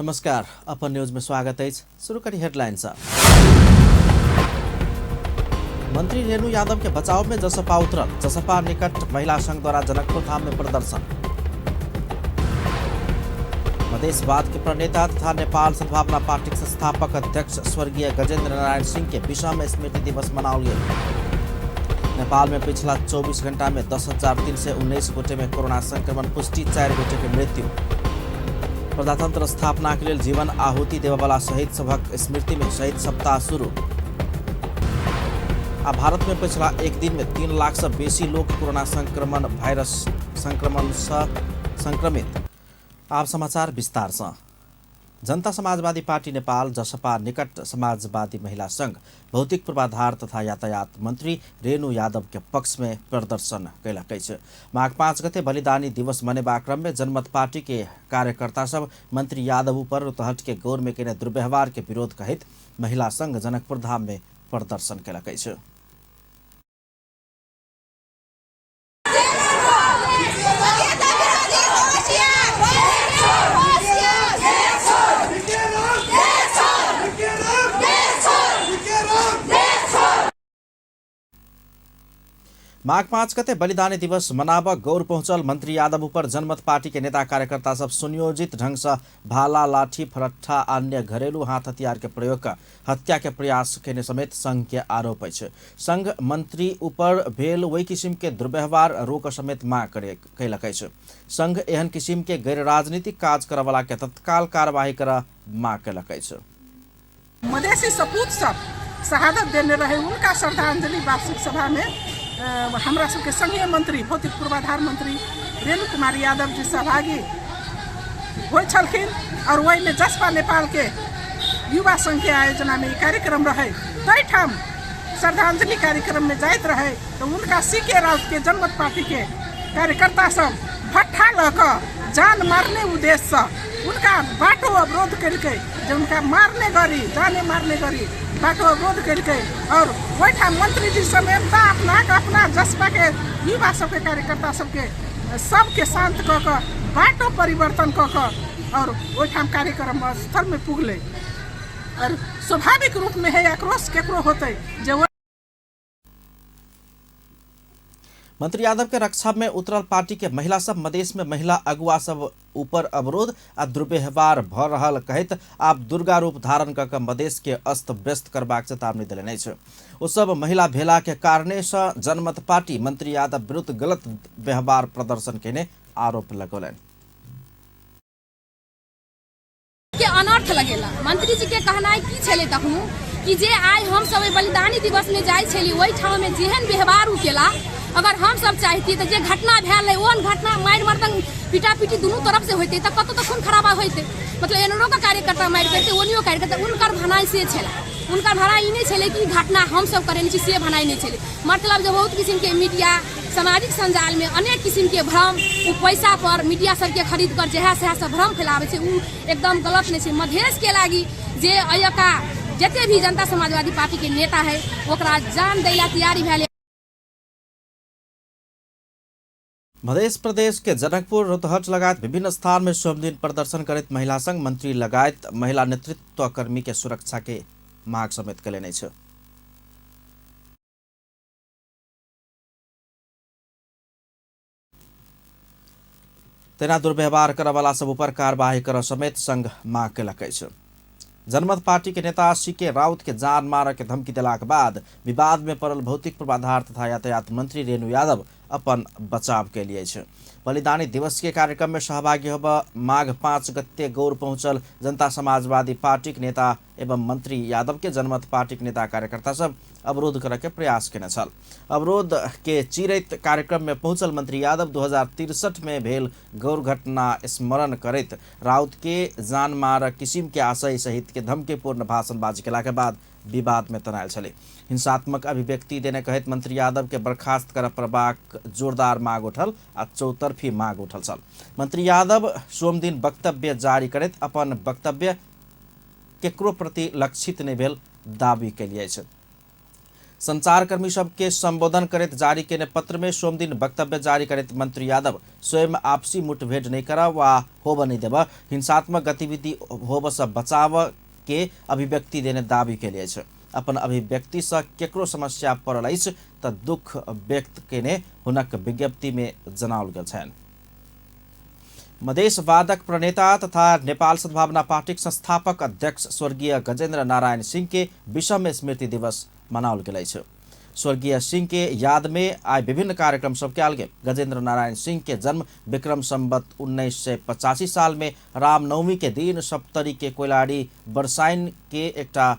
नमस्कार, अपन न्यूज में स्वागत अछि। शुरू करी हेडलाइन सँ। मंत्री रेणु यादव के बचाव में जसपा उतरल। जसपा निकट महिला संघ द्वारा जनकपुर धाम में प्रदर्शन। मधेशवाद के प्रणेता तथा नेपाल सद्भावना पार्टी के संस्थापक अध्यक्ष स्वर्गीय गजेंद्र नारायण सिंह के विषम स्मृति दिवस मनाओल गेल। नेपाल में पिछला 24 घंटा में 10,319 गोटे में कोरोना संक्रमण पुष्टि, 4 गोटे के मृत्यु। प्रजातंत्र स्थापना के लेल जीवन आहुति देववाला शहीद सभक स्मृति में शहीद सप्ताह शुरू। आ भारत में पिछला एक दिन में 3 लाख से बेसी लोग कोरोना संक्रमण वायरस संक्रमण से संक्रमित। आप समाचार विस्तार से। जनता समाजवादी पार्टी नेपाल जसपा निकट समाजवादी महिला संघ भौतिक पूर्वाधार तथा यातायात मंत्री रेणु यादव के पक्ष में प्रदर्शन कयलक अछि। माघ 5 गते बलिदानी दिवस मनेबाक क्रम में जनमत पार्टी के कार्यकर्ता सब मंत्री यादव ऊपर रौतहट के गौर में केने दुर्व्यवहार के विरोध कहैत महिला संघ जनकपुर धाम में प्रदर्शन कयलक अछि। माघ 5 गते बलिदानी दिवस मनाब गौर पहुंचल मंत्री यादव ऊपर जनमत पार्टी के नेता कार्यकर्ता सब सुनियोजित ढंग से भाला, लाठी, फरट्ठा अन्य घरेलू हाथ हथियार के प्रयोग कर हत्या के प्रयास केने समेत संघ के आरोप अछि। संघ मंत्री ऊपर भेल ओहि किसिम के दुर्व्यवहार रोक समेत मांग कयलक अछि। संघ एहन किसिम के गैर राजनीतिक काज करऽवला के तत्काल कार्यवाही करऽ मांग कयलक अछि। मधेसी सपूत सब शहादत देने रहे, उनका श्रद्धांजलि वार्षिक सभा में हमरा सबके संघीय मंत्री भौतिक पूर्वाधार मंत्री रेणु कुमार यादव जी सहभागी होइ छलखिन और ओहिमे जसपा नेपाल के युवा संघ के आयोजना में ई कार्यक्रम रहे, ताहिठाम श्रद्धांजलि कार्यक्रम में जाइत रहे तो उनका सी के राउत के जनमत पार्टी के कार्यकर्ता सब भट्ठा लऽ कऽ जान मारने उद्देश्यसँ उनका बाटो अवरोध केलकै, जे उनका मारने गरी जाने मारने गरी बाटो अवरोध केलकै और ओहिठाम मंत्री जी समेत अपना अपना जसपा के युवा सबके कार्यकर्ता सबके सबके शांत कऽ कऽ बाटो परिवर्तन कऽ कऽ और ओहिठाम कार्यक्रम स्थल में पुगलै। और स्वाभाविक रूप में है आक्रोश केकरो होतै जे मंत्री यादव के रक्षा में उतरल पार्टी के महिला सब मधेश में महिला अगुआ सब ऊपर अवरोध आ दुर्व्यवहार भ रहल कहैत आब दुर्गा रूप धारण क के मधेश के अस्त व्यस्त करबाक चेतावनी देलनि अछि। ओ सब महिला भेला के कारणे सँ जनमत पार्टी मंत्री यादव विरुद्ध गलत व्यवहार प्रदर्शन केने आरोप लगौलनि। के अनर्थ लगेला। मंत्री जी के कहनाइ की छलै तखनो कि जे आइ हम सब बलिदानी दिवस में जाइ छली ओहि ठाम में जेहन व्यवहार उ केला, अगर हम सब चाहती तो जे घटना भेल रहे ओहन घटना मारि मर्दन पीटा पीटी दुनू तरफ से होते तो कतौ तो खून खराबा होते, मतलब एनरो का कार्यकर्ता मारि करते ओनियो कार्यकर्ता, उनकर भनाइ से छलै। उनकर भनाइ ई नहीं छलै कि घटना हम सब करेने छी से भनाइ नहीं छलै। मतलब जे बहुत किसिम के मीडिया सामाजिक संजाल में अनेक किसिम के भ्रम उ पैसा पर मीडिया सबके खरीद कर जएह सएह सब भ्रम फैलाबै छै, उ एकदम गलत नहीं छै। मधेश के लागी जे अयका जते भी जनता समाजवादी पार्टी के नेता है ओकरा जान दै ला तैयारी भेल। मध्य प्रदेश के जनकपुर रौतहट लगायत विभिन्न स्थान में सोमदिन प्रदर्शन करैत महिला संघ मंत्री लगायत महिला नेतृत्व कर्मी के सुरक्षा के मांग समेत कयलनि अछि। तेना दुर्व्यवहार करऽवला सब ऊपर कार्यवाही करऽ समेत संघ मांग कयलक अछि। जनमत पार्टी के नेता सी के राउत के जान मारऽ के धमकी देलाक बाद विवाद में पड़ल भौतिक पूर्वाधार तथा यातायात मंत्री रेणु यादव अपन बचाव के अछि। बलिदानी दिवस के कार्यक्रम में सहभागी होब माघ 5 गते गौर पहुंचल जनता समाजवादी पार्टी के नेता एवं मंत्री यादव के जनमत पार्टी के नेता कार्यकर्ता सब अवरोध करऽ के प्रयास केने छल। अवरोध के चीरैत कार्यक्रम में पहुंचल मंत्री यादव 2063 में भेल गौर घटना स्मरण करैत राउत के जान मार किसिम के आशय सहित के धमकीपूर्ण भाषणबाजी केला के बाद विवाद में तनायल छलै। हिंसात्मक अभिव्यक्ति देने कहैत मंत्री यादव के बर्खास्त करऽ पड़बाक जोरदार मांग उठल आ चौतरफी मांग उठल छल। मंत्री यादव सोमदिन वक्तव्य जारी करैत अपन वक्तव्य केकरो प्रति लक्षित नहि भेल दावी केलिए अछि। संचारकर्मी सबके संबोधन करैत जारी केने पत्र में सोमदिन वक्तव्य जारी करैत मंत्री यादव स्वयं आपसी मुठभेड़ नहीं करब वा होब नहीं देब, हिंसात्मक गतिविधि होब से बचाव के अभिव्यक्ति देने दावी केले अछि। अपन अभिव्यक्ति से केकरो समस्या पड़ल अछि त दुख व्यक्त केने हुनक विज्ञप्ति में जनाओल गेल छनि। मधेशवादक प्रणेता तथा नेपाल सद्भावना पार्टीक संस्थापक अध्यक्ष स्वर्गीय गजेन्द्र नारायण सिंह के विषम स्मृति दिवस मनाओल गेल अछि। स्वर्गीय सिंह के याद में आइ विभिन्न कार्यक्रम सब कयल गेल। गजेन्द्र नारायण सिंह के जन्म विक्रम संवत 1985 साल में रामनवमी के दिन सप्तरी के कोइलाड़ी बरसाइन के एकटा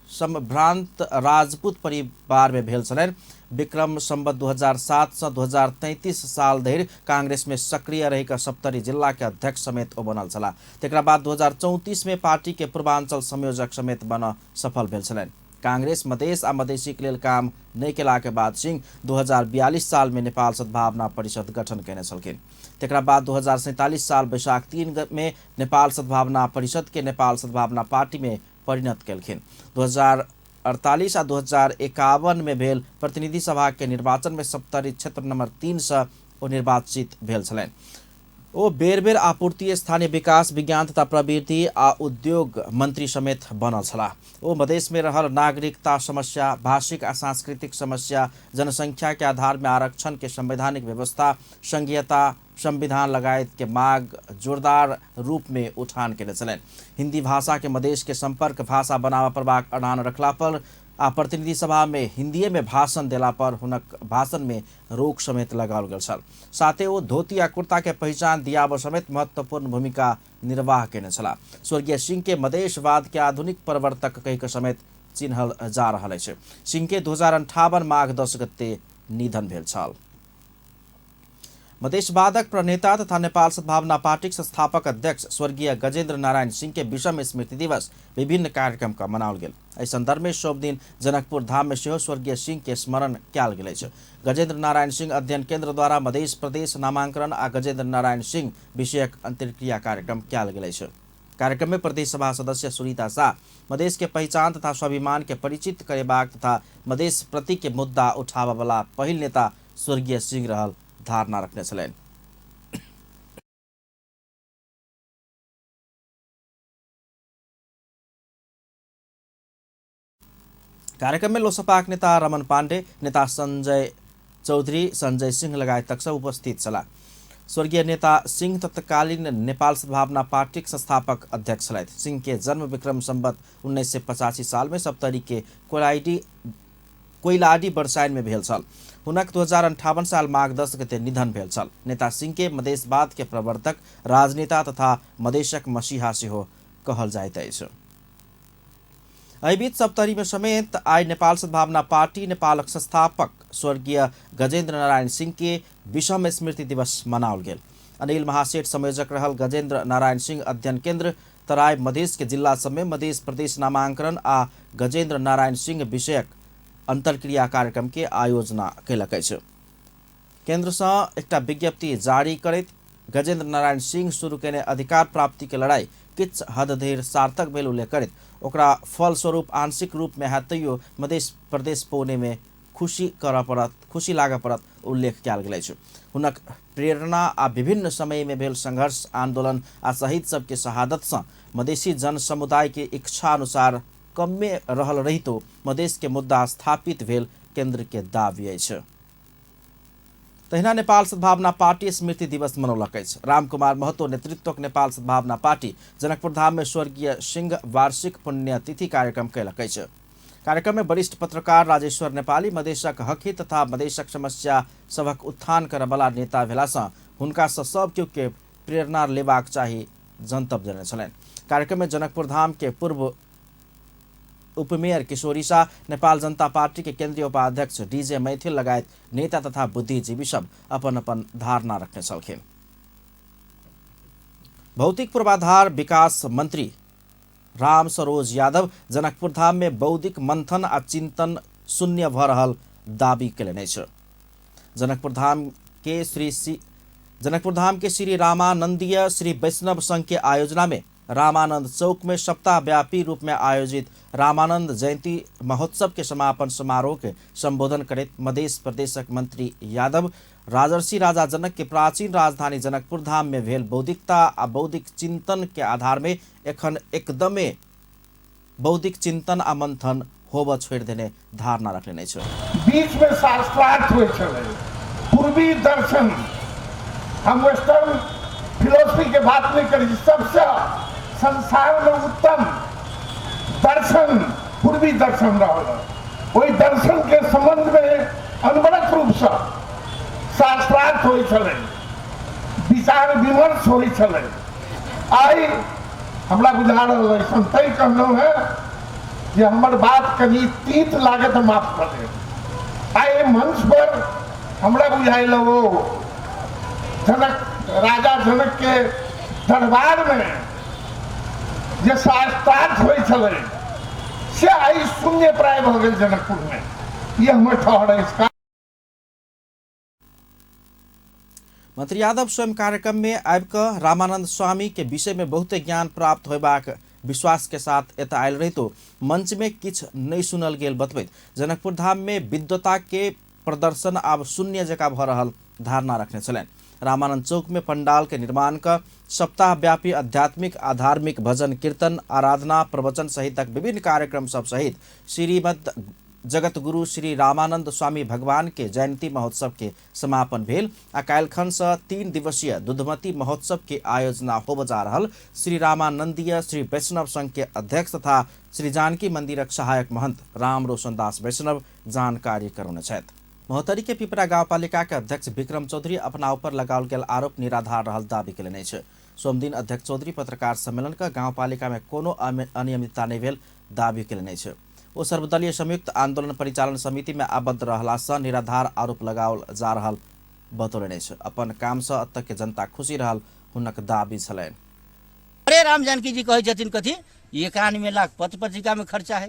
संभ्रांत राजपूत परिवार में भेल छलनि। विक्रम संवत 2007 से 2033 साल धरि कांग्रेस में सक्रिय रहि कऽ सप्तरी जिला के अध्यक्ष समेत ओ बनल छलाह। तकरा बाद 2034 में पार्टी के पूर्वांचल संयोजक समेत बन सफल भेल छलनि। कांग्रेस मधेश आ मधेसी के लेल काम नहि केला के बाद सिंह 2042 साल में नेपाल सद्भावना परिषद गठन केने छलखिन। तकरा बाद 2047 साल वैशाख 3 में नेपाल सद्भावना परिषद के नेपाल सद्भावना पार्टी में परिणत केलखिन। 2048 आ 2051 में भेल प्रतिनिधि सभा के निर्वाचन में सप्तरी क्षेत्र नंबर 3 से ओ निर्वाचित भेल छलनि। ओ बेर बेर आपूर्ति, स्थानीय विकास, विज्ञान तथा प्रविधि आ उद्योग मंत्री समेत बनल छलाह। ओ मधेश में रहल नागरिकता समस्या, भाषिक आ सांस्कृतिक समस्या, जनसंख्या के आधार में आरक्षण के संवैधानिक व्यवस्था, संघीयता, संविधान लगायत के मांग जोरदार रूप में उठान केने छलनि। हिंदी भाषा के मधेश के संपर्क भाषा बनाबऽ पड़बाक अड़ान रखला पर आ प्रतिनिधि सभा में हिंदीए में भाषण देला पर हुनक भाषण में रोक समेत लगाओल गेल छल। साथे ओ धोती आ कुर्ता के पहिचान दियाबऽ समेत महत्वपूर्ण भूमिका निर्वाह केने छलाह। स्वर्गीय सिंह के मधेशवाद के आधुनिक प्रवर्तक कहि कऽ समेत चिन्हल जा रहल अछि। सिंह के 2058 माघ 10 गते निधन भेल छल। मधेशवादक प्रणेता तथा नेपाल सद्भावना पार्टीक संस्थापक अध्यक्ष स्वर्गीय गजेन्द्र नारायण सिंह के विषम स्मृति दिवस विभिन्न कार्यक्रम का मनाओल गेल। एहि संदर्भ में सोमदिन जनकपुर धाम में सेहो स्वर्गीय सिंह के स्मरण कयल गेल अछि। गजेन्द्र नारायण सिंह अध्ययन केंद्र द्वारा मधेश प्रदेश नामांकन आ गजेन्द्र नारायण सिंह विषयक अंतर्क्रिया कार्यक्रम कयल गेल अछि। कार्यक्रम में प्रदेश सभा सदस्य सुनीता शाह मधेश के पहिचान तथा स्वाभिमान के परिचित करेबाक तथा मधेश प्रति के मुद्दा उठाबऽ वाला पहिल नेता स्वर्गीय सिंह रहल धारणा रखने छलनि। कार्यक्रम में लोसपाक नेता रमन पांडे, नेता संजय चौधरी, संजय सिंह लगायतक सब उपस्थित छलाह। स्वर्गीय नेता सिंह तत्कालीन नेपाल सद्भावना पार्टीक संस्थापक अध्यक्ष छलथि। सिंह के जन्म विक्रम संवत 1985 साल में सप्तरी के कोइलाडी बरसाइन में भेल छल। हुनक 2058 साल माघ 10 गते निधन भेल छल। नेता सिंह के मधेशवाद के प्रवर्तक, राजनेता तथा मधेशक मसीहा सेहो कहल जाइत अछि। एहिबीच सप्तरी में समेत आइ नेपाल सद्भावना पार्टी नेपालक संस्थापक स्वर्गीय गजेन्द्र नारायण सिंह के विषम स्मृति दिवस मनाओल गेल। अनिल महासेठ संयोजक रहल गजेन्द्र नारायण सिंह अध्ययन केंद्र तराई मधेश के जिला सब में मधेश प्रदेश नामांकन आ गजेन्द्र नारायण सिंह विषयक अंतर्क्रिया कार्यक्रम के आयोजना केलक अछि। केंद्र से एकटा विज्ञप्ति जारी करैत गजेन्द्र नारायण सिंह शुरू केने अधिकार प्राप्ति के लड़ाई किछु हद धरि सार्थक भेल उल्लेख करैत ओकरा फलस्वरूप आंशिक रूप में हैत तैयो मधेश प्रदेश पौने में खुशी करऽ पड़त, खुशी लागऽ पड़त उल्लेख कयल गेल अछि। हुनक प्रेरणा आ विभिन्न समय में भेल संघर्ष, आंदोलन आ शहीद सबके शहादत सँ मधेशी जन समुदाय के इच्छा अनुसार कमे रहल रहितो मधेश के मुद्दा स्थापित भेल केंद्र के दावी अछि। तहिना नेपाल सद्भावना पार्टी स्मृति दिवस मनौलक अछि। रामकुमार महतो नेतृत्वक नेपाल सद्भावना पार्टी जनकपुर धाम में स्वर्गीय सिंह वार्षिक पुण्यतिथि कार्यक्रम कयलक अछि। कार्यक्रम में वरिष्ठ पत्रकार राजेश्वर नेपाली मधेशक हकहित तथा मधेशक समस्या सभक उत्थान करऽवला नेता भेलासँ हुनकासँ सब केओ के प्रेरणा लेबाक चाही जनतब देने छलनि। कार्यक्रम में जनकपुर धाम के पूर्व उपमेयर किशोरी शाह, नेपाल जनता पार्टी के केंद्रीय उपाध्यक्ष डीजे मैथिल लगायत नेता तथा बुद्धिजीवी सब अपन अपन धारणा रखने छलखिन। भौतिक पूर्वाधार विकास मंत्री राम सरोज यादव जनकपुर धाम में बौद्धिक मंथन आ चिंतन शून्य भ रहल दावी केलनि अछि। जनकपुर धाम के श्री रामानंदीय श्री वैष्णव संघ के आयोजना में रामानंद चौक में सप्ताहव्यापी रूप में आयोजित रामानंद जयंती महोत्सव के समापन समारोह के संबोधन करैत मध्य प्रदेशक मंत्री यादव राजर्षि राजा जनक के प्राचीन राजधानी जनकपुर धाम में भेल बौद्धिकता आ बौद्धिक चिंतन के आधार में एखन एकदमे बौद्धिक चिंतन आ मंथन होबऽ छोड़ि देने धारणा रखने अछि। बीच में शास्त्रार्थ होइ छलै। पूर्वी दर्शन, हम वेस्टर्न फिलोसफी के बात नहीं करै छी, सबसे संसार में उत्तम दर्शन पूर्वी दर्शन रहल। ओहि दर्शन के संबंध में अनवरत रूप से शास्त्रार्थ होइ छलै, विचार विमर्श होइ छलै। आइ हमरा बुझा रहल अछि, हम तैं कहलहुँ हेँ जे हमर बात कनि तीत लागत, माफ कऽ देब। आइ मंच पर हमरा बुझायल ओ जनक, राजा जनक के दरबार में जे शास्त्रार्थ होइ छलै से आइ शून्य प्राय भऽ गेल जनकपुर में। ई हमर ठहर अछि। मंत्री यादव स्वयं कार्यक्रम में आबि कऽ रामानंद स्वामी के विषय में बहुते ज्ञान प्राप्त होयबाक विश्वास के साथ एतऽ आयल रहितो मंच में किछु नहि सुनल गेल बतबैत जनकपुर धाम में विद्वता के प्रदर्शन आब शून्य जकाँ भऽ रहल धारणा रखने छलनि। रामानंद चौक में पंडाल के निर्माण कऽ सप्ताहव्यापी आध्यात्मिक आ धार्मिक भजन कीर्तन आराधना प्रवचन सहितक विभिन्न कार्यक्रम सब सहित श्रीमद् जगत गुरु श्री रामानंद स्वामी भगवान के जयंती महोत्सव के समापन भेल आ काल्हिखन सँ 3 दिवसीय दुधमती महोत्सव के आयोजना होबय जा रहल श्री रामानंदीय श्री वैष्णव संघ के अध्यक्ष तथा श्री जानकी मंदिरक सहायक महंत राम रोशन दास वैष्णव जानकारी करौने छथि। महोत्तरी के पिपरा गाउँपालिका के अध्यक्ष विक्रम चौधरी अपना ऊपर लगाओल गेल आरोप निराधार रहल दावी केलनि अछि। सोमदिन अध्यक्ष चौधरी पत्रकार सम्मेलन क गाउँपालिका में कोनो अनियमितता नहि भेल दावी केलनि अछि। ओ सर्वदलीय संयुक्त आंदोलन परिचालन समिति में आबद्ध रहला सँ निराधार आरोप लगाओल जा रहल बतौलनि अछि। अपन काम सँ एतय के जनता खुशी रहल हुनक दावी छलनि। अरे राम जानकी जी कहै छथिन कथी 91 लाख पत्र पत्रिका में खर्चा है,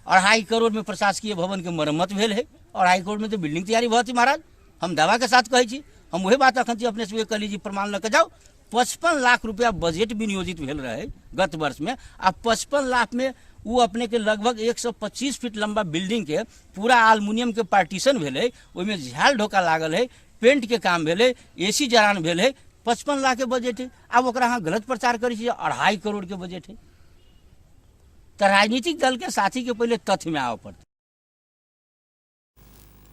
2.5 करोड़ में प्रशासकीय भवन के मरम्मत भेल है, 2.5 करोड़ में तो बिल्डिंग तैयारी भऽ महाराज। हम दावा के साथ कहै छी, हम वही बात अखन अपने सबके कहली जी प्रमाण लऽ के जाउ। 55 लाख रुपया बजट विनियोजित भेल रहे गत वर्ष में, आ 55 लाख में वो अपने के लगभग 125 फीट लंबा बिल्डिंग के पूरा एल्युमिनियम के पार्टीशन भेलै, ओहिमे झाल ढोका लागल है, पेंट के काम भेलै, एसी जरान भेलै। 55 लाख के बजट है। आब ओकरा अहाँ गलत प्रचार करै छी 2.5 करोड़ के बजट है। तऽ राजनीतिक दल के साथी के पहिले तथ्य में आबऽ पड़तै।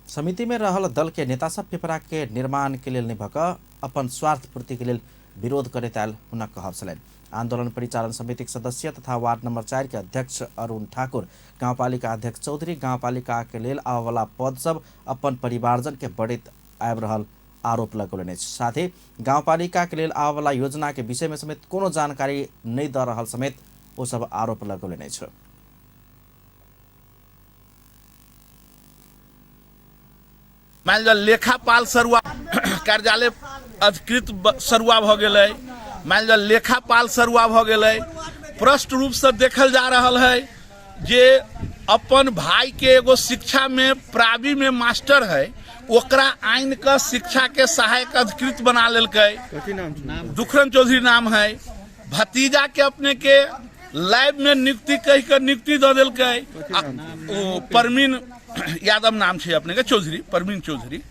समिति में रहल दल के नेता सब पिपरा के निर्माण के लेल नहि भऽ कऽ अपन स्वार्थ पूर्ति के लेल विरोध करैत आयल हुनक कहब छलनि। आंदोलन परिचालन समितिक सदस्य तथा वार्ड नंबर 4 के अध्यक्ष अरुण ठाकुर गाउँपालिका अध्यक्ष चौधरी गाउँपालिका के लेल आबयवला पद सब अपन परिवारजन के बढ़ैत आबि रहल आरोप लगौलनि अछि। साथ ही गाउँपालिका के लेल आबयवला योजना के विषय में समेत कोनो जानकारी नहि दऽ रहल समेत ओ सब आरोप लगौलनि अछि। मान लिअ लेखापाल सरुआ कार्यालय अधिकृत सरुआ भऽ गेलै, मान लिअ लेखापाल सरुआ भऽ गेलै। स्पष्ट रूपसँ देखल जा रहल है जे अपन भाई के एगो शिक्षा में प्रावी में मास्टर है, ओकरा आनि कऽ शिक्षा के सहायक अधिकृत बना लेलकै। दुखरन चौधरी नाम है। भतीजा के अपने के लैब में नियुक्ति कहि कऽ नियुक्ति दऽ देलकै। ओ परमीन यादव नाम छै अपने के, चौधरी परमीन चौधरी।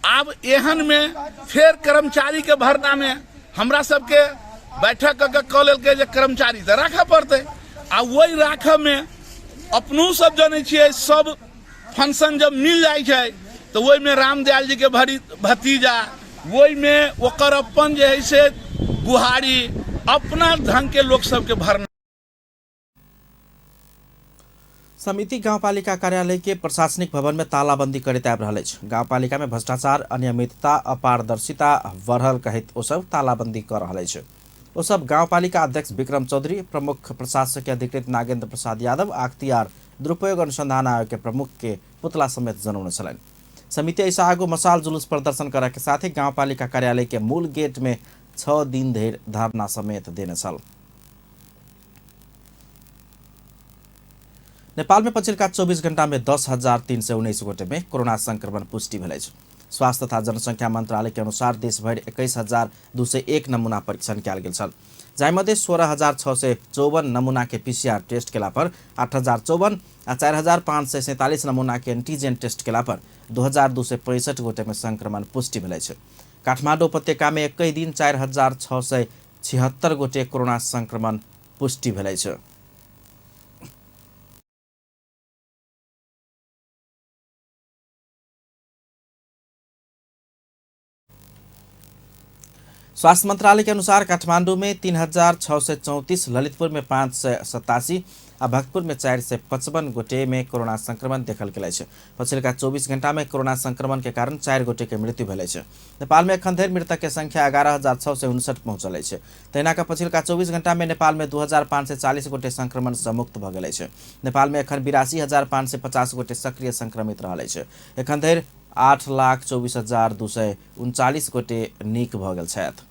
आब एहन में फेर कर्मचारी के भरना में हमरा सबके बैठक कऽ के कह लेलकै जे कर्मचारी तऽ राखऽ पड़तै, आ वही राखऽ में अपनो सब जनै छियै सब फंक्शन जब मिल जाइ छै तऽ ओहिमे रामदयाल जी के भरी भतीजा, ओहिमे ओकर अपन जे है से बुहारी अपना ढंग के लोक सबके भरना। समिति गाउँपालिका कार्यालय के प्रशासनिक भवन में तालाबंदी करैत आबि रहल अछि। गाउँपालिका में भ्रष्टाचार, अनियमितता, अपारदर्शिता बढ़ल कहैत ओ सब तालाबंदी कऽ रहल अछि। ओ सब गाउँपालिका अध्यक्ष विक्रम चौधरी, प्रमुख प्रशासकीय अधिकृत नागेंद्र प्रसाद यादव आ अख्तियार दुरुपयोग अनुसंधान आयोग के प्रमुख के पुतला समेत जनौने छलनि। समिति एहिसँ आगू मशाल जुलूस प्रदर्शन करय के साथ ही गाउँपालिका कार्यालय के मूल गेट में 6 दिन धरि धरना समेत देने छल। नेपाल में पछिलका 24 घंटा में 10,319 गोटे में कोरोना संक्रमण पुष्टि भेल अछि। स्वास्थ्य तथा जनसंख्या मंत्रालय के अनुसार देशभरि 21,201 नमूना परीक्षण कयल गेल छल। जाहिमध्ये 16,654 नमूना के पीसीआर टेस्ट केला पर 8,054 आ 4,547 नमूना के एंटीजन टेस्ट केला पर 2,265 गोटे में संक्रमण पुष्टि भेल अछि। काठमाडौँ उपत्यका में 21 दिन 4,676 गोटे कोरोना संक्रमण पुष्टि भेल अछि। स्वास्थ्य मंत्रालय के अनुसार काठमांडू में 3,634, ललितपुर में 587 आ भक्तपुर में 455 गोटे में कोरोना संक्रमण देखल गेल अछि। पछिलका 24 घंटा में कोरोना संक्रमण के कारण 4 गोटे के मृत्यु भेल अछि। नेपाल में एखन धरि मृतक के संख्या 11,659 पहुंचल अछि। तहिना के पछिलका 24 घंटा में नेपाल में 2,540 गोटे संक्रमण से मुक्त भऽ गेल अछि। नेपाल में एखन 82,550 गोटे सक्रिय संक्रमित रहल अछि। एखन धरि 8,24,239 गोटे नीक भऽ गेल छथि।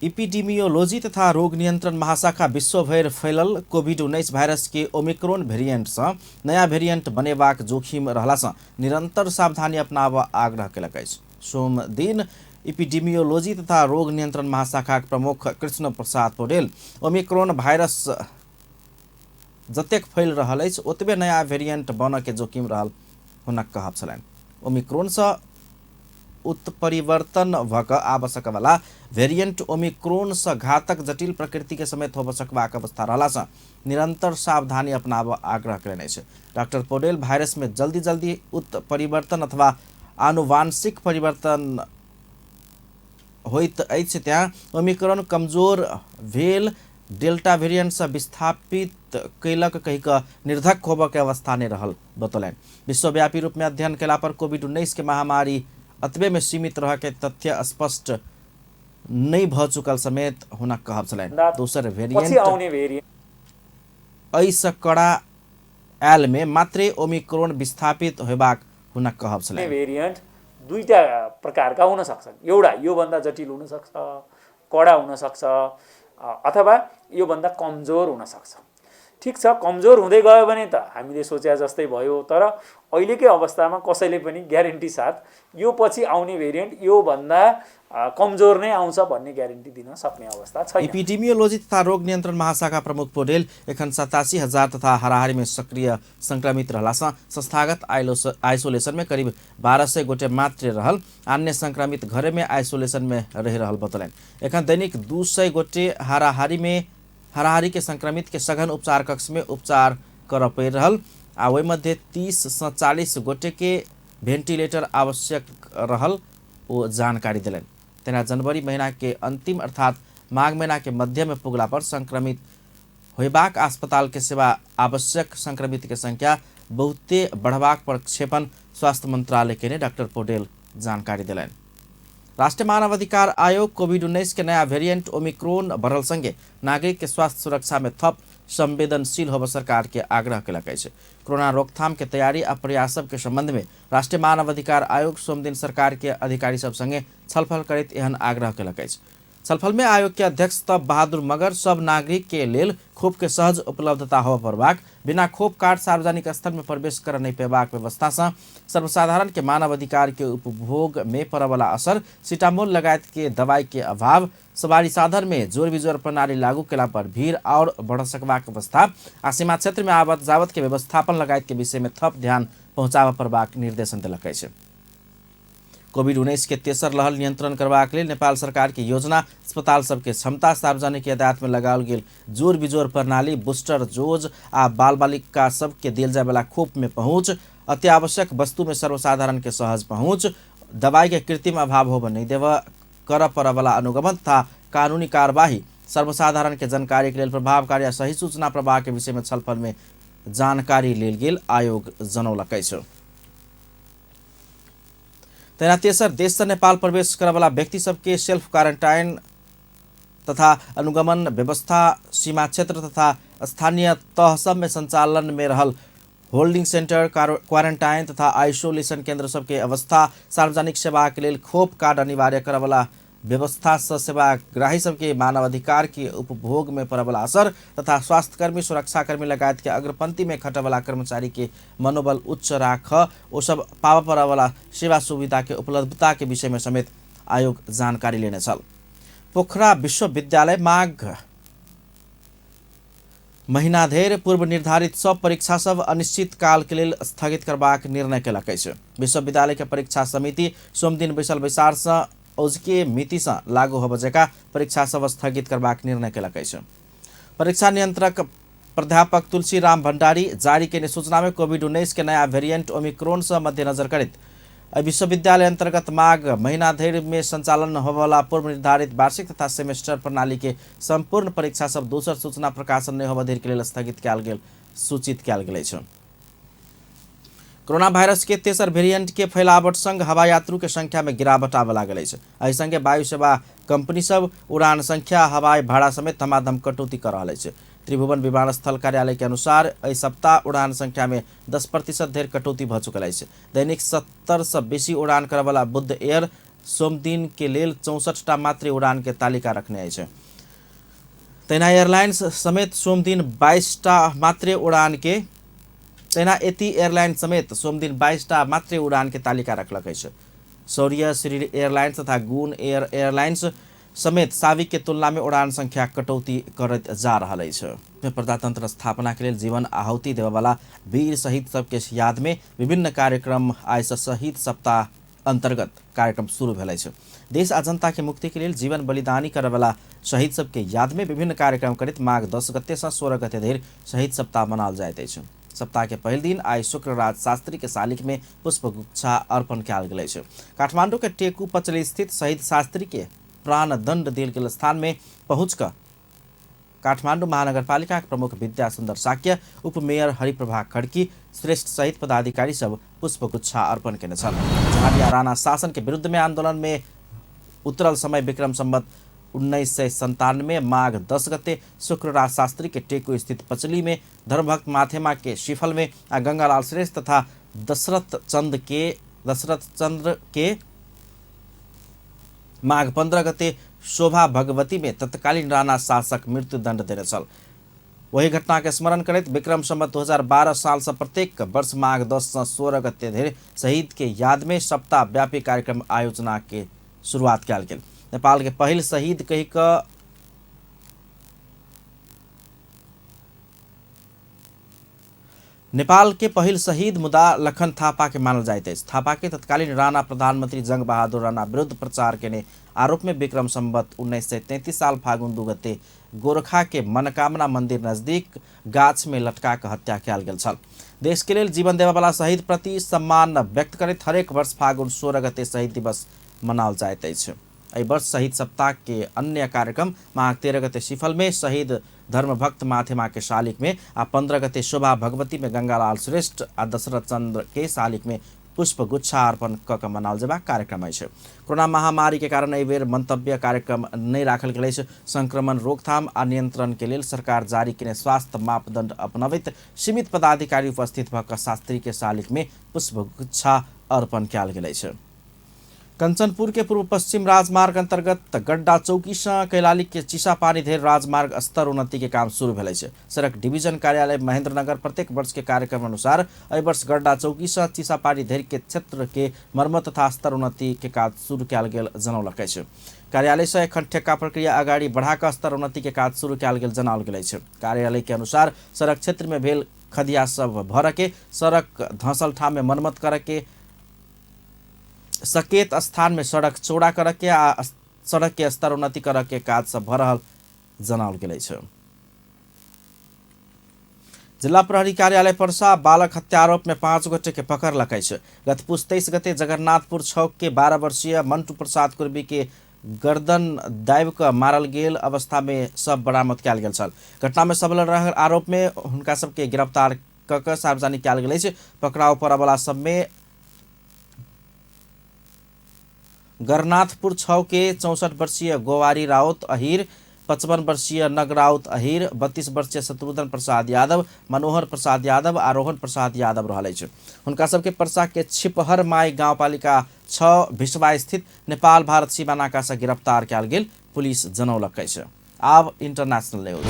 इपिडेमियोलॉजी तथा रोग नियंत्रण महाशाखा विश्वभरि फैलल कोविड-19 वायरस के ओमिक्रोन वेरिएंट सँ नया वेरिएंट बनेबाक जोखिम रहला सँ निरंतर सावधानी अपनाबऽ आग्रह केलक अछि। सोम दिन इपिडेमियोलॉजी तथा रोग नियंत्रण महाशाखाक प्रमुख कृष्ण प्रसाद पौडेल ओमिक्रोन वायरस जतेक फैल रहल अछि ओतबे नया वेरिएंट बनऽ के जोखिम रहल हुनक कहब छलनि। ओमिक्रोन सँ उत्परिवर्तन भऽ कऽ आबऽ सकऽवला वेरिएंट ओमिक्रोन सँ घातक जटिल प्रकृति के समेत होबऽ सकबाक अवस्था रहला सँ निरंतर सावधानी अपनाबऽ आग्रह कयलनि अछि। डॉक्टर पौडेल वायरस में जल्दी जल्दी उत्परिवर्तन अथवा आनुवांशिक परिवर्तन होइत अछि त्याँ ओमिक्रोन कमजोर भेल डेल्टा वेरिएंट सँ विस्थापित कयलक कहि कऽ निर्धक होबऽ के अवस्था नहि रहल बतौलनि। विश्वव्यापी रूप में अध्ययन कयला पर कोविड-19 के महामारी अतबे में सीमित रह के तथ्य स्पष्ट नहि भऽ चुकल समेत हुनक कहब छलनि। दोसर वेरिएंट एहिसँ कड़ा आयल में मात्रे ओमिक्रोन विस्थापित होयबाक हुनक कहब छलनि। वेरिएंट दुईटा प्रकारका हुन सक्छन्, एउटा योभन्दा जटिल हुन सक्छ, कडा हुन सक्छ अथवा योभन्दा कमजोर हुन सक्छ। ठिक छ, कमजोर हुँदै गयो भने त हामीले सोचे जस्तै भयो, तर अहिलेकै अवस्थामा कसैले पनि ग्यारेन्टी साथ यो पछि आउने भेरिएन्ट योभन्दा कमजोर नै आउँछ भन्ने ग्यारेन्टी दिन सक्ने अवस्था छैन। इपिडेमियोलॉजी तथा रोग नियंत्रण महाशाखा प्रमुख पौडेल एखन 87,000 तथा हाराहारी में सक्रिय संक्रमित रहला सँ संस्थागत आइसोलेशन में करीब 1,200 गोटे मात्र रहल अन्य संक्रमित घरे में आइसोलेशन में रहि रहल बतौलनि। एखन दैनिक 200 गोटे हाराहारी के संक्रमित के सघन उपचार कक्ष में उपचार करऽ पड़ि रहल आ ओहि मध्य 30 से 40 गोटे के वेंटिलेटर आवश्यक रहल ओ जानकारी देलनि। तेना जनवरी महीना के अंतिम अर्थात माघ महीना के मध्य में पुगला पर संक्रमित होयबाक अस्पताल के सेवा आवश्यक संक्रमित के संख्या बहुते बढ़बाक प्रक्षेपण स्वास्थ्य मंत्रालय के डॉक्टर पौडेल जानकारी देलनि। राष्ट्रीय मानवाधिकार आयोग कोविड-19 के नया वेरिएंट ओमिक्रोन बढ़ल संगे नागरिक के स्वास्थ्य सुरक्षा में थप संवेदनशील होबऽ सरकार के आग्रह केलक अछि। कोरोना रोकथाम के तैयारी आ प्रयास सब के संबंध में राष्ट्रीय मानवाधिकार आयोग सोमदिन सरकार के अधिकारी सब संगे छलफल करैत एहन आग्रह केलक अछि। छलफल में आयोग के अध्यक्ष तब बहादुर मगर सब नागरिक के लेल खोप के सहज उपलब्धता होबऽ पड़बाक, बिना खोप कार्ड सार्वजनिक स्थल में प्रवेश कर नहीं पेबाक व्यवस्था से सर्वसाधारण के मानवाधिकार के उपभोग में पड़यवला असर, सिटामोल लगायत के दवाई के अभाव, सवारी साधन में जोर बिजोर प्रणाली लागू केला पर भीड़ और बढ़ सकबाक अवस्था आ सीमा क्षेत्र में आवत जावत के व्यवस्थापन लगायत के विषय में थप ध्यान पहुँचाबऽ पड़बाक निर्देशन देलक अछि। कोविड-19 के तेसर लहर नियंत्रण करबाक लेल नेपाल सरकार के योजना, अस्पताल सबके क्षमता, सार्वजनिक यातायात में लगाओल गेल जोर बिजोर प्रणाली, बूस्टर डोज आ बाल बालिका सबके देल जायवला खोप में पहुँच, अत्यावश्यक वस्तु में सर्वसाधारण के सहज पहुँच, दवाई के कृत्रिम अभाव होबऽ नहीं देबऽ, करऽ पड़यवला अनुगमन तथा कानूनी कार्यवाही, सर्वसाधारण के जानकारी के लेल प्रभावकारी आ सही सूचना प्रवाह के विषय में छलफल में जानकारी लेल गेल आयोग जनौलक अछि। तहिना तेसर देश से नेपाल प्रवेश करऽवला व्यक्ति सबके सेल्फ क्वारेंटाइन तथा अनुगमन व्यवस्था सीमा क्षेत्र तथा स्थानीय तह सब में संचालन में रहल होल्डिंग सेंटर, क्वारेंटाइन तथा आइसोलेशन केंद्र सबके अवस्था, सार्वजनिक सेवा के लेल खोप कार्ड अनिवार्य करऽवला व्यवस्था सँ सेवाग्राही सबके मानवाधिकार के उपभोग में पड़यवला असर तथा स्वास्थ्यकर्मी, सुरक्षाकर्मी लगायत के अग्रपंक्ति में खटवला कर्मचारी के मनोबल उच्च राख ओ सब पाबऽ पड़यवला सेवा सुविधा के उपलब्धता के विषय में समेत आयोग जानकारी लेने छल। पोखरा विश्वविद्यालय माघ महीना धरि पूर्व निर्धारित सब परीक्षा सब अनिश्चित काल के लेल स्थगित करबाक निर्णय केलक अछि। विश्वविद्यालय के परीक्षा समिति सोमदिन बैसल बैसार सँ औजके मिति सँ लागू होबय जकाँ परीक्षा सब स्थगित करबाक निर्णय केलक अछि। परीक्षा नियंत्रक प्राध्यापक तुलसी राम भंडारी जारी केने सूचना में कोविड-19 के नया वेरिएंट ओमिक्रॉन से मद्देनजर करैत एहि विश्वविद्यालय अंतर्गत माघ महीना धरि में संचालन होबयवला पूर्व निर्धारित वार्षिक तथा सेमेस्टर प्रणाली के संपूर्ण परीक्षा सब दोसर सूचना प्रकाशन नहि होबय धरि के लेल स्थगित कयल गेल सूचित कयल गेल अछि। कोरोना वायरस के तेसर वेरिएंट के फैलावट संग हवाई यात्रु के संख्या में गिरावट आबय लागल अछि। एहि संगे वायु सेवा कंपनी सब उड़ान संख्या, हवाई भाड़ा समेत धमाधम कटौती कर रहल अछि। त्रिभुवन विमानस्थल कार्यालय के अनुसार एहि सप्ताह उड़ान संख्या में 10% धरि कटौती भऽ चुकल अछि। दैनिक 70 सँ बेसी उड़ान करयवला बुद्ध एयर सोमदिन के लेल 64 टा मात्र उड़ान के तालिका रखने अछि। तहिना एयरलाइंस समेत सोमदिन 22 टा मात्र उड़ान के तहिना एती एयरलाइन समेत सोमदिन 22 टा मात्र उड़ान के तालिका रखलक अछि। शौर्य श्री एयरलाइंस तथा गुण एयर एयरलाइंस समेत साविक के तुलना में उड़ान संख्या कटौती करैत जा रहल अछि। प्रजातंत्र स्थापना के लेल जीवन आहुति देबयवला वीर शहीद सबके याद में विभिन्न कार्यक्रम आइ सँ शहीद सप्ताह अंतर्गत कार्यक्रम शुरू भेल अछि। देश आ जनता के मुक्ति के लेल जीवन बलिदानी करयवला शहीद सबके याद में विभिन्न कार्यक्रम करैत माघ 10 गते सँ 16 गते धरि शहीद सप्ताह मनाओल जाइत अछि। सप्ताह के पहिल दिन आइ शुक्रराज शास्त्री के शालिक में पुष्पगुच्छा अर्पण कयल गेल अछि। काठमांडू के टेकू पचली स्थित शहीद शास्त्री के प्राणदंड देल गेल स्थान में पहुँच कऽ काठमांडू महानगरपालिका के प्रमुख विद्या सुंदर साक्य, उप मेयर हरिप्रभा खड़की श्रेष्ठ सहित पदाधिकारी सब पुष्पगुच्छा अर्पण केने छल। झाटिया राणा शासन के विरुद्ध में आंदोलन में उतरल समय विक्रम संवत 1997 माघ 10 गते शुक्रराज शास्त्री के टेकू स्थित पचली में धर्मभक्त माथेमा के शिफल में आ गंगालाल श्रेष्ठ तथा दशरथ चंद्र के माघ 15 गते शोभा भगवती में तत्कालीन राणा शासक मृत्युदंड देने छल। वही घटना के स्मरण करैत विक्रम संवत 2012 साल से प्रत्येक वर्ष माघ 10 से 16 गते धरि शहीद के याद में सप्ताह व्यापी कार्यक्रम आयोजना के शुरुआत कयल गेल। नेपाल के पहिल शहीद कहि कऽ नेपाल के पहिल शहीद मुदा लखन थापा के मानल जाइत अछि। थापा के तत्कालीन राणा प्रधानमंत्री जंग बहादुर राणा विरुद्ध प्रचार केने आरोप में विक्रम संवत 1933 साल फागुन 2 गते गोरखा के मनोकामना मंदिर नजदीक गाछ में लटका कऽ हत्या कयल गेल छल। देश के लेल जीवन देबयवला शहीद प्रति सम्मान व्यक्त करैत हरेक वर्ष फागुन 16 गते शहीद दिवस मनाओल जाइत अछि। एहि वर्ष शहीद सप्ताह के अन्य कार्यक्रम माघ 13 गते सिफल में शहीद धर्मभक्त माथेमा के शालिक में आ 15 गते शोभा भगवती में गंगालाल श्रेष्ठ आ दशरथ चंद्र के शालिक में पुष्पगुच्छा अर्पण कऽ के मनाओल जेबाक कार्यक्रम अछि। कोरोना महामारी के कारण एहि बेर मंतव्य कार्यक्रम नहि राखल गेल अछि। संक्रमण रोकथाम आ नियंत्रण के लेल सरकार जारी केने स्वास्थ्य मापदंड अपनबैत सीमित पदाधिकारी उपस्थित भऽ कऽ शास्त्री के शालिक में पुष्पगुच्छा अर्पण कयल गेल अछि। कंचनपुर के पूर्व पश्चिम राजमार्ग अंतर्गत गड्डा चौकी से कैलाली के चिसापानी धरि राजमार्ग स्तर उन्नति के काम शुरू भेल अछि। सड़क डिवीजन कार्यालय महेंद्रनगर प्रत्येक वर्ष के कार्यक्रम अनुसार एहि वर्ष गड्डा चौकी से चिसापानी धरि के क्षेत्र के मरम्मत तथा स्तर उन्नति के काज शुरू कयल गेल जनौलक अछि। कार्यालय से एखन ठेक्का प्रक्रिया अगाडि बढ़ाकऽ स्तर उन्नति के काज शुरू कयल गेल जनाओल गेल अछि। कार्यालय के अनुसार सड़क क्षेत्र में भेल खदिया सब भरऽ के, सड़क धंसल ठाम में मरम्मत करऽ के, सकेत स्थान में सड़क चौड़ा करऽ के आ सड़क के स्तर उन्नति करऽ के काज सब भऽ रहल जनाओल गेल अछि। जिला प्रहरी कार्यालय पर्सा बालक हत्या आरोप में 5 गोटे के पकड़लक अछि। गत पुस 23 गते जगन्नाथपुर चौक के 12 वर्षीय मंटू प्रसाद कुर्बी के गर्दन दाबि कऽ मारल गेल अवस्था में सब बरामद कयल गेल छल। घटना में सबल रहल आरोप में हुनका सबके गिरफ्तार कऽ के सार्वजनिक कयल गेल अछि। पकड़ाव पड़यवला सबमे गरनाथपुर 6 के 64 वर्षीय गोवारी राउत अहीर, 55 वर्षीय नग राउत अहीर, 32 वर्षीय शत्रुघ्न प्रसाद यादव, मनोहर प्रसाद यादव आ रोहन प्रसाद यादव रहल अछि। हुनका सबके पर्सा के छिपहर माई गाउँपालिका 6 भिसवा स्थित नेपाल भारत सीमा नाका से गिरफ्तार कयल गेल पुलिस जनौलक अछि। आब इंटरनेशनल न्यूज।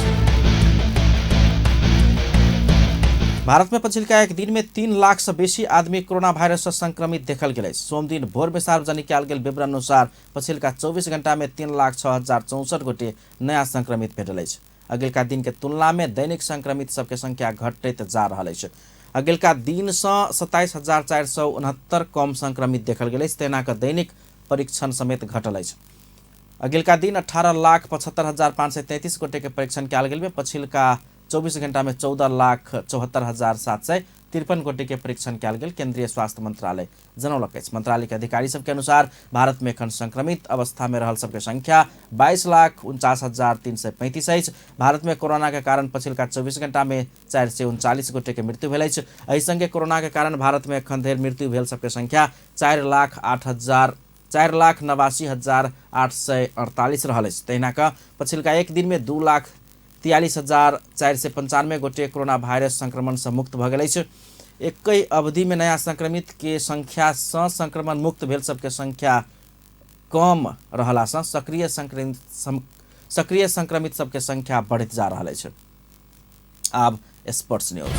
भारत में पछिलका एक दिन में 3 लाख से बेसी आदमी कोरोना वायरस से संक्रमित देखल गेल अछि। सोमदिन भोर में सार्वजनिक कयल गेल विवरण अनुसार पछिलका 24 घंटा में 3,06,064 गोटे नया संक्रमित भेटल अछि। अगिलका दिन के तुलना में दैनिक संक्रमित सबके संख्या घटैत जा रहल अछि। अगिलका दिन से 27,469 कम संक्रमित देखल गेल अछि। तेना कऽ दैनिक परीक्षण समेत घटल अछि। अगिलका दिन 18,75,533 गोटे के परीक्षण कयल गेल में पछिलका 24 घंटा में 14,74,753 गोटे के परीक्षण कयल गेल केंद्रीय स्वास्थ्य मंत्रालय जनौलक अछि। मंत्रालय के अधिकारी सबके अनुसार भारत में एखन संक्रमित अवस्था में रहल सबके संख्या 22,49,335 अछि। भारत में कोरोना के कारण पछिलका 24 घंटा में 439 गोटे के मृत्यु भेल अछि। एहि संगे कोरोना के कारण भारत में एखन धरि मृत्यु भेल सबके संख्या 4,89,848 रहल अछि। तहिना कऽ पछिलका एक दिन में 2,43,495 गोटे कोरोना वायरस संक्रमण से मुक्त भऽ गेल अछि। एकहि अवधि में नया संक्रमित के संख्या से संक्रमण मुक्त भेल सबके संख्या कम रहला से सक्रिय संक्रमित सबके संख्या बढ़ैत जा रहल अछि। आब sports news.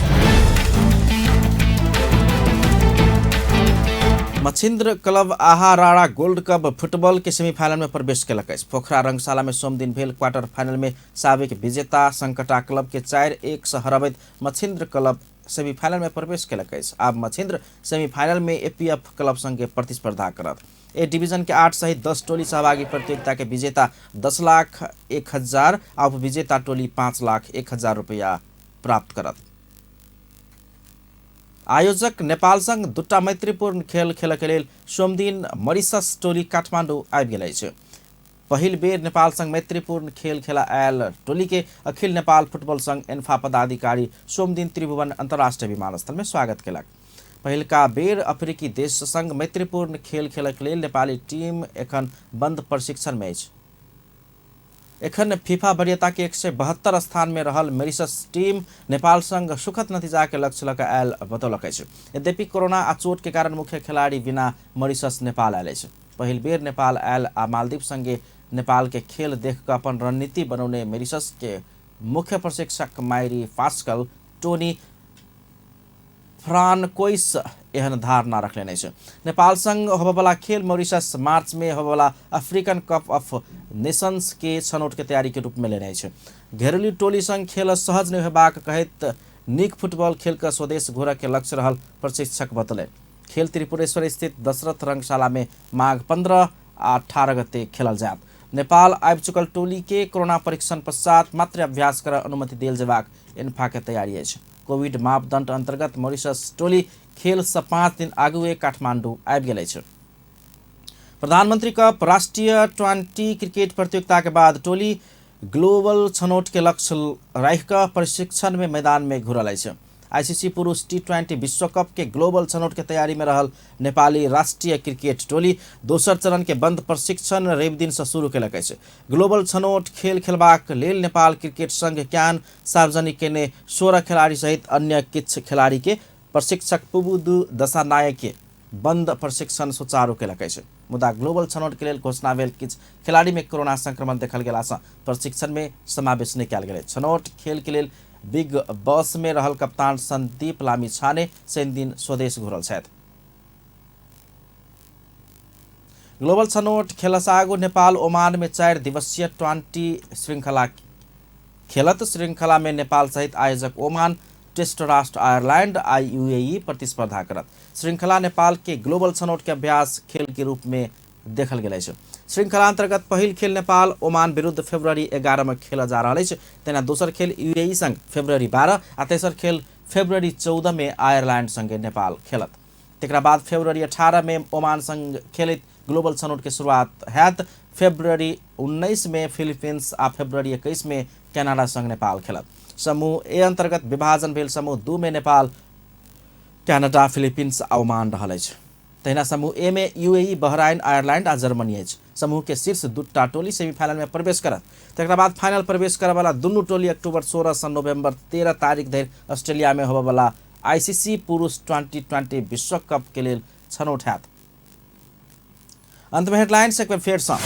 Machhindra club Aha Rara gold cup football के सेमीफाइनल में प्रवेश केलक अछि। पोखरा रंगशाला में सोमदिन भेल क्वार्टर फाइनल में साबिक विजेता संकटा क्लब के 4-1 से हरबैत मच्छिंद्र क्लब सेमीफाइनल में प्रवेश केलक अछि। आब मच्छिंद्र सेमीफाइनल में एपीएफ क्लब संगे प्रतिस्पर्धा करत। ए डिवीजन के 8 सहित 10 टोली सहभागी प्रतियोगिता के विजेता 10,01,000 आ उपविजेता टोली 5,01,000 रुपया प्राप्त करत। आयोजक नेपाल संग दुटा मैत्रीपूर्ण खेल खेलके लेल सोमदिन मॉरिशस टोली काठमाडौँ आबि गेल अछि। पहिल बेर नेपाल संग मैत्रीपूर्ण खेल खेला आयल टोली के अखिल नेपाल फुटबॉल संघ एन्फा पदाधिकारी सोमदिन त्रिभुवन अंतर्राष्ट्रीय विमानस्थल में स्वागत केलक। पहिलका बेर अफ्रीकी देश संग मैत्रीपूर्ण खेल खेलके लेल नेपाली टीम एखन बंद प्रशिक्षण में अछि। एखन फीफा वरीयता के 172 स्थान में रहल मॉरिशस टीम नेपाल संग सुखद नतीजा के लक्ष्य लऽ कऽ आयल बतौलक अछि। यद्यपि कोरोना आ चोट के कारण मुख्य खिलाड़ी बिना मॉरिशस नेपाल आयल अछि। पहिल बेर नेपाल आयल आ मालदीव संगे नेपाल के खेल देख कऽ अपन रणनीति बनौने मॉरिशस के मुख्य प्रशिक्षक मायरी पास्कल टोनी फ्रांकोइस एहन धारणा रखलेने अछि। नेपाल संग होबयवला खेल मॉरिशस मार्च में होबयवला अफ्रीकन कप ऑफ नेशंस के छनौट के तैयारी के रूप में लेने अछि। घरेलू टोली संग खेल सहज नहि होयबाक कहैत नीक फुटबॉल खेल कऽ स्वदेश घुरऽ के लक्ष्य रहल प्रशिक्षक बतौलनि। खेल त्रिपुरेश्वर स्थित दशरथ रंगशाला में माघ 15 आ 18 गते खेलल जायत। नेपाल आबि चुकल टोली के कोरोना परीक्षण पश्चात मात्र अभ्यास कर अनुमति देल जेबाक एन्फा के तैयारी अछि। कोविड मापदंड अंतर्गत मॉरिशस टोली खेल से 5 दिन आगुए काठमांडू आबि गेल अछि। प्रधानमंत्री कप राष्ट्रीय 20 क्रिकेट प्रतियोगिता के बाद टोली ग्लोबल छनौट के लक्ष्य राखि कऽ प्रशिक्षण में मैदान में घुरल अछि। आईसीसी पुरुष T20 विश्व कप के ग्लोबल छनौट के तैयारी में रहल नेपाली राष्ट्रीय क्रिकेट टोली दोसर चरण के बंद प्रशिक्षण रवि दिन से शुरू केलक अछि। ग्लोबल छनौट खेल खेलबाक लेल नेपाल क्रिकेट संघ क्यान सार्वजनिक केने 16 खिलाड़ी सहित अन्य किछु खिलाड़ी के प्रशिक्षक पुबुदु दशानायक के बंद प्रशिक्षण सुचारू केलक अछि। मुदा ग्लोबल छनौट के लेल घोषणा भेल किछु खिलाड़ी में कोरोना संक्रमण देखल गेला सँ प्रशिक्षण में समावेश नहि कयल गेल। छनौट खेल के लेल बिग बॉस में रहल कप्तान संदीप लामिछाने शनिदिन स्वदेश घुरल छथि। ग्लोबल छनौट खेलसँ आगू नेपाल ओमान में 4 दिवसीय 20 श्रृंखला खेलत। श्रृंखला में नेपाल सहित आयोजक ओमान, टेस्ट राष्ट्र आयरलैंड आ यूएई प्रतिस्पर्धा करत। श्रृंखला नेपाल के ग्लोबल छनौट के अभ्यास खेल के रूप में देखल गेल अछि। श्रृंखला अंतर्गत पहिल खेल नेपाल ओमान विरुद्ध फरवरी 11 में खेलल जा रहल अछि। तहिना दोसर खेल यूएई संग फरवरी 12 आ तेसर खेल फरवरी 14 में आयरलैंड संगे नेपाल खेलत। तकरा बाद फरवरी 18 में ओमान संग खेलैत ग्लोबल छनौट के शुरुआत हैत। फरवरी 19 में फिलीपींस आ फरवरी 21 में कनाडा संग नेपाल खेलत। समूह ए अंतर्गत विभाजन भेल समूह 2 में नेपाल, कनाडा, फिलीपींस आ ओमान रहल अछि। तहिना समूह ए में यूएई, बहराइन, आयरलैंड आ जर्मनी अछि। समूह के शीर्ष 2 टोली सेमीफाइनल में प्रवेश करत। तकरा बाद फाइनल प्रवेश करऽवला दुनू टोली अक्टूबर 16 से नवंबर 13 तारीख धरि ऑस्ट्रेलिया में होबयवला आईसीसी पुरुष 2020 विश्व कप के लेल छनौट हैत। अंत में हेडलाइंस एक बेर फेर सँ।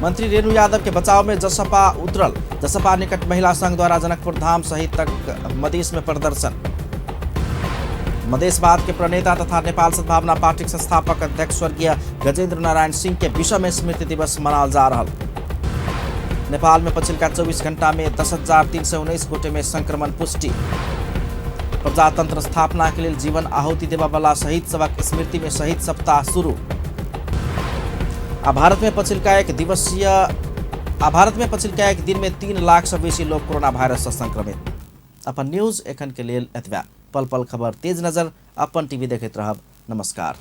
मंत्री रेणु यादव के बचाव में जसपा उतरल। जसपा निकट महिला संघ द्वारा जनकपुर धाम सहित तक मधेश में प्रदर्शन। मधेशवाद के प्रणेता तथा नेपाल सद्भावना पार्टी के संस्थापक अध्यक्ष स्वर्गीय गजेंद्र नारायण सिंह के विषम स्मृति दिवस मनाल जा रहा। नेपाल में पछिल्का 24 घंटा में 10,319 गोटे में संक्रमण पुष्टि। प्रजातंत्र स्थापना के लेल जीवन आहुति देवावाला शहीद सभक स्मृति में शहीद सप्ताह शुरू। आ भारत में पछिल्का एक दिवसीय आ भारत में पछिल्का एक दिन में 3 लाख से बेसी लोग कोरोना वायरस से संक्रमित। अपन न्यूज एखन के लेल एतबा। पल पल खबर तेज नजर अपन टीवी देखैत रहब। नमस्कार।